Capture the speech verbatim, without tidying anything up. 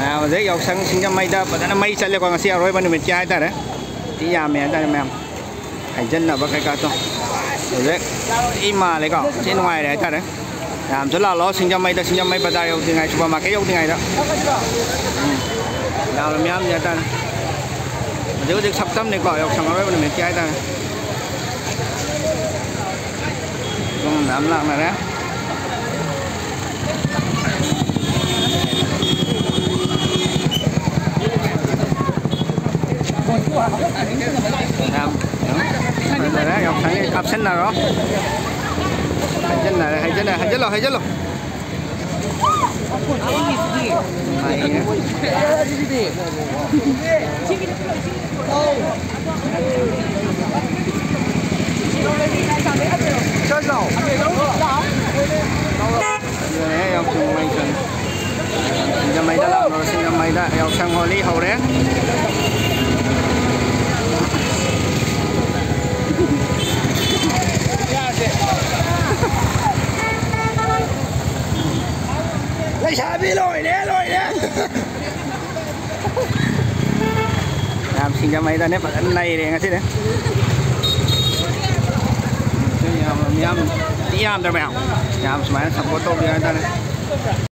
ꯃꯌꯥꯝ ꯍꯧꯖꯤꯛ ꯌꯥꯎꯁꯪ ꯁꯤꯡꯖꯃꯩꯗ ꯐꯖꯅ ꯃꯩ ꯆꯠꯂꯦꯀꯣ, ꯉꯁꯤ ꯑꯔꯣꯏꯕ ꯅꯨꯃꯤꯠꯀꯤ ꯍꯥꯏꯇꯥꯔꯦ꯫ ꯃꯤ ꯌꯥꯝꯃꯦ ꯍꯥꯏꯇꯥꯔꯦ ꯃꯌꯥꯝ꯫ ꯍꯩꯖꯤꯟꯅꯕ ꯀꯩꯀꯥꯗꯣ ꯍꯧꯖꯤꯛ ꯂꯣꯏ ꯃꯥꯜꯂꯦꯀꯣ꯫ ꯊꯤ ꯅꯨꯡꯉꯥꯏꯔꯦ ꯍꯥꯏꯇꯥꯔꯦ꯫ ꯃꯌꯥꯝꯁꯨ ꯂꯥꯛꯂꯣ ꯁꯤꯡꯖꯃꯩꯗ, ꯁꯤꯡꯖꯃꯩ ꯕꯖꯥꯔ ꯌꯧꯗ꯭ꯔꯤꯉꯩ, ꯁꯨꯄꯔ ꯃꯥꯔꯀꯦꯠ ꯌꯧꯗ꯭ꯔꯤꯉꯩꯗ꯫ ꯎꯝ꯫ ꯌꯥꯝꯅ ꯃꯤꯌꯥꯝꯁꯦ ꯍꯥꯏꯇꯥꯔꯦ꯫ ꯍꯧꯖꯤꯛ ꯍꯧꯖꯤꯛ ꯁꯛꯇꯝꯅꯤꯀꯣ, ꯌꯥꯎꯁꯪ ꯑꯔꯣꯏꯕ ꯅꯨꯃꯤꯠꯀꯤ ꯍꯥꯏꯇꯥꯔꯦ꯫ ꯁꯨꯝ ꯃꯌꯥꯝ ꯂꯥꯛꯅꯔꯦ꯫ ꯌꯥꯝ ꯐꯖꯔꯦ, ꯌꯥꯎꯁꯪꯒꯤ ꯀꯥꯞꯁꯤꯟꯅꯔꯣ꯫ ꯍꯩꯖꯤꯟꯅꯔꯦ, ꯍꯩꯖꯤꯟꯅꯔꯦ, ꯍꯩꯖꯤꯜꯂꯣ, ꯍꯩꯖꯤꯜꯂꯣ꯫ ꯅꯨꯡꯉꯥꯏꯌꯦ꯫ ꯆꯠꯂꯣ꯫ ꯑꯗꯨꯅꯦ ꯌꯥꯎꯁꯪ ꯃꯩ ꯆꯪꯉꯦ꯫ ꯁꯤꯡꯖꯃꯩꯗ ꯂꯥꯛꯂꯣ, ꯁꯤꯡꯖꯃꯩꯗ ꯌꯥꯎꯁꯪ ꯍꯣꯂꯤ ꯍꯧꯔꯦ꯫ ꯂꯩꯁꯥꯕꯤ ꯂꯣꯏꯔꯦ, ꯂꯣꯏꯔꯦ꯫ ꯌꯥꯝ ꯁꯤꯡꯖꯃꯩꯗꯅꯦ ꯐꯖꯅ ꯅꯩꯔꯦ ꯉꯁꯤꯗꯤ꯫ ꯌꯥꯝ, ꯌꯥꯝ ꯊꯤ ꯌꯥꯝꯗ꯭ꯔ ꯃꯌꯥꯝ? ꯌꯥꯝ ꯁꯨꯃꯥꯏꯅ ꯁꯞꯄꯣꯔꯠ ꯇꯧꯕꯤꯌꯨ ꯍꯥꯏꯇꯥꯔꯦ꯫